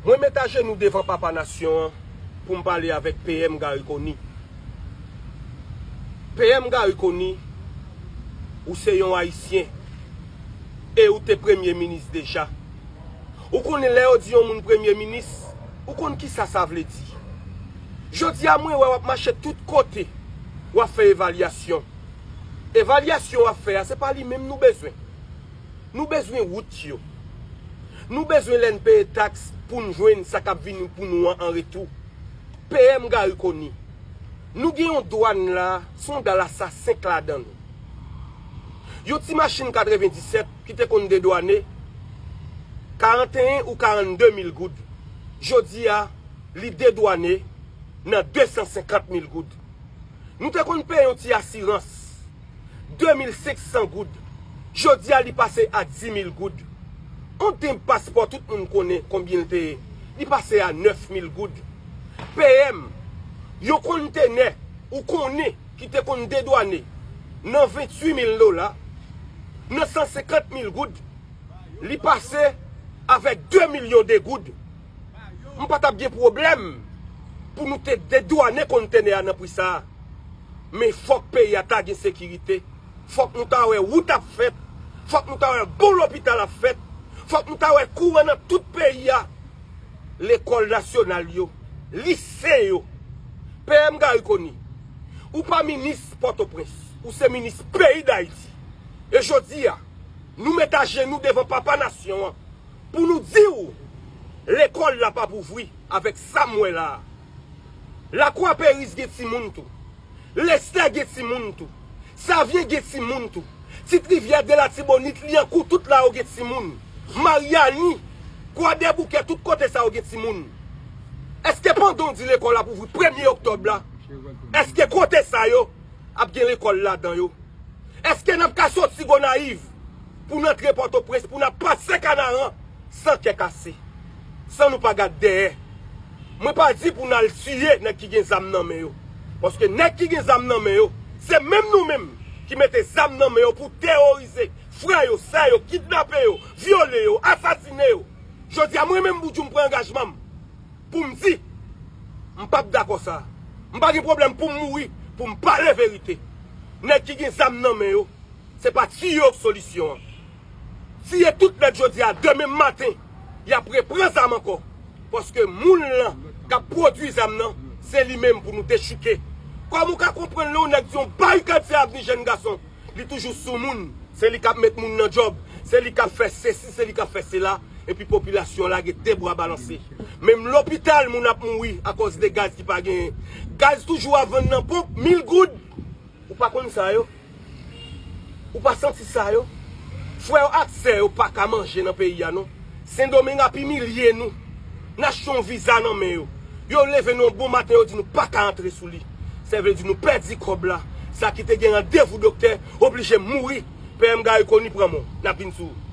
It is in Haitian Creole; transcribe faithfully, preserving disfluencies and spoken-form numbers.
Mwen met ajenou devan papa nasyon an pou m pale avèk P M Garry Conille. P M Garry Conille, ou se yon Ayisyen e ou te premye minis deja. Ou konnen lè yo di yon moun premye minis, ou konn kisa sa vle di. Jodi a mwen wè w ap mache tout kote, w ap fè evalyasyon. Evalyasyon w ap fè a, se pa li menm nou bezwen. Nou bezwen wout yo. Nou bezwen lè n peye taks pou n jwenn sa k ap vini pou nou an an retou. P M Garry Conille, nou gen yon dwàn la, se yon dal a sa senk ladan nou. Yon ti machin katrevenndisèt ki te konn dedwane karanteyen ou karannde mil goud, jodi a, li dedwane nan de san senkant mil goud. Nou te konn peye yon ti asirans de mil senk san goud. Jodi a, li pase a di mil goud. Yon tenb paspò, tout moun konnen konbyen l te ye. Li pase a nèf mil goud. P M, yon kontenè, ou konnen, ki te konn dedwane nan venntuit mil dola, nan san senkant mil goud, li pase avèk de milyon de goud. M pa t ap gen pwoblèm pou nou te dedwane kontenè a nan pri sa a. Men fòk peyi a ta gen sekirite. Fòk nou ta wè wout ap fèt. Fòk nou ta wè bon lopital ap fèt. Fòk nou ta wè kouran nan tout peyi a. Lekòl nasyonal yo, lise yo. P M Garry Conille, ou pa minis Pòtoprens, ou se minis peyi Dayiti. E jodi a, nou met ajenou devan papa nasyon an pou nou di w, lekòl la p ap ouvri avèk sa m wè la a. Lakwa Peris gen timoun tou. Lestè gen timoun tou. Savyen gen timoun tou. Ti Rivyè, de Latibonit, Lyankou, tout la yo gen timoun. Maryani, Kwadèboukè, tout kote sa yo gen timoun. Èske pandan w di lekòl ap ouvri premye oktòb la, èske kote sa yo ap gen lekòl ladan yo? Èske n ap ka soti Gonayiv pou n antre Pòtoprens, pou n ap pase Kanaran san kè kase, san nou pa gad dèyè? Mwen pa di pou n al tiye nèg ki gen zam nan men yo. Paske nèg ki gen zam nan men yo, se menm nou menm ki mete zam nan men yo pou teworize frè yo, sè yo, kidnape yo, vyole yo, asasine yo. Jodi a, mwen menm, Boudjou, m pran angajman m pou m di, m p ap dakò sa. M pa gen pwoblèm pou m mouri, pou m pale verite. Nèg ki gen zam nan men yo, se pa tiye yo k solisyon an. Tiye tout nèg jodi a, demen maten, y ap repran zam ankò. Paske moun lan k ap pwodui zam nan, se li menm pou nou dechouke. Kòman w ka konprann lè yon nèg di yon barikad se avni jèn gason? Li toujou sou moun. Se li k ap met moun nan djòb. Se li k ap fè sesi, se li k ap fè sela. Epi popilasyon lage de bra balanse. Menm lopital, moun ap mouri akòz de gaz ki pa genyen. Gaz toujou ap vann nan ponp, mil goud. Ou pa konn sa yo? Ou pa santi sa yo? Frè yo ak sè yo pa ka manje nan peyi a non. Sendomeng ap imilye nou. N achte yon viza nan men yo. Yo leve nou yon bon maten, yo di nou pa ka antre sou li. Sa vle di nou pèdi kòb la. Sa ki te gen randevou doktè, oblije mouri. P M Garry Conille pran mò. N ap vin sou ou.